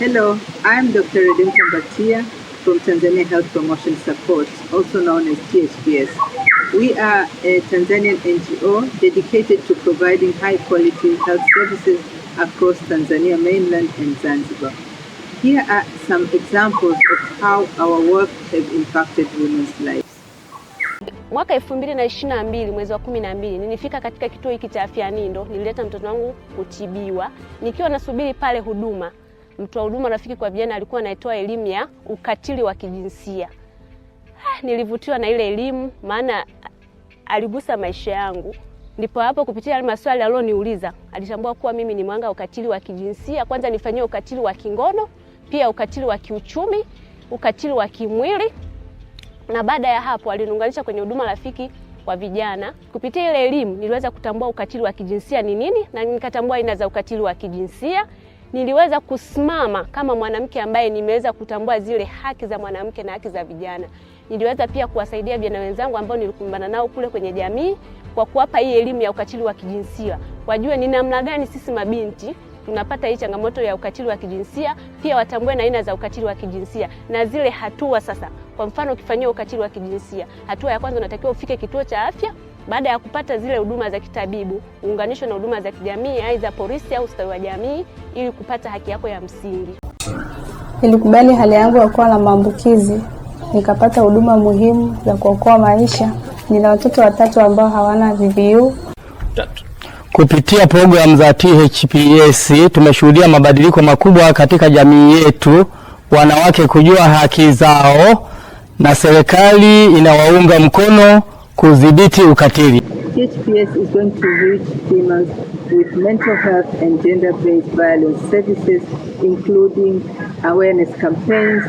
Hello, I'm Dr. Redempta Mbatia from Tanzania Health Promotion Support, also known as THPS. We are a Tanzanian NGO dedicated to providing high quality health services across Tanzania mainland and Zanzibar. Here are some examples of how our work have impacted women's lives. Mwaka 2022 mwezi wa 12 nilifika katika kituo hiki cha afya Nindo, nilileta mtoto wangu kutibiwa. Nikiwa nasubiri pale huduma, mtoa huduma rafiki kwa vijana alikuwa anatoa elimu ya ukatili wa kijinsia. Ah, nilivutiwa na ile elimu, maana aligusa maisha yangu. Ndipo hapo kupitia yale maswali aliyoniuliza, alitambua kuwa mimi ni mhanga wa ukatili wa kijinsia. Kwanza nifanyiwe ukatili wa kingono, pia ukatili wa kiuchumi, ukatili wa kimwili na baada ya hapo aliniunganisha kwenye huduma rafiki kwa vijana. Kupitia ile elimu niliweza kutambua ukatili wa kijinsia ni nini na nikatambua aina za ukatili wa kijinsia. Niliweza kusimama kama mwanamke ambaye nimeweza kutambua zile haki za mwanamke na haki za vijana. Niliweza pia kuwasaidia vijana wenzangu ambao nilikumbana nao kule kwenye jamii kwa kuwapa hii elimu ya ukatili wa kijinsia, wajue ni namna gani sisi mabinti tunapata hii changamoto ya ukatili wa kijinsia, pia watambue na aina za ukatili wa kijinsia na zile hatua sasa. Kwa mfano, ukifanyiwa ukatili wa kijinsia, hatua ya kwanza unatakiwa ufike kituo cha afya. Baada ya kupata zile huduma za kitabibu, uunganishwe na huduma za kijamii, aidha polisi au ustawi wa jamii, ili kupata haki yako ya msingi. Nilikubali hali yangu ya kuwa na maambukizi, nikapata huduma muhimu za kuokoa maisha. Nina watoto watatu ambao hawana VVU. Kupitia programu za THPS tumeshuhudia mabadiliko makubwa katika jamii yetu, wanawake kujua haki zao na serikali inawaunga mkono kudhibiti ukatili. THPS is going to reach females with mental health and gender-based violence services, including awareness campaigns,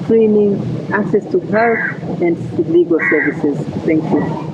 screening, access to health and legal services. Thank you.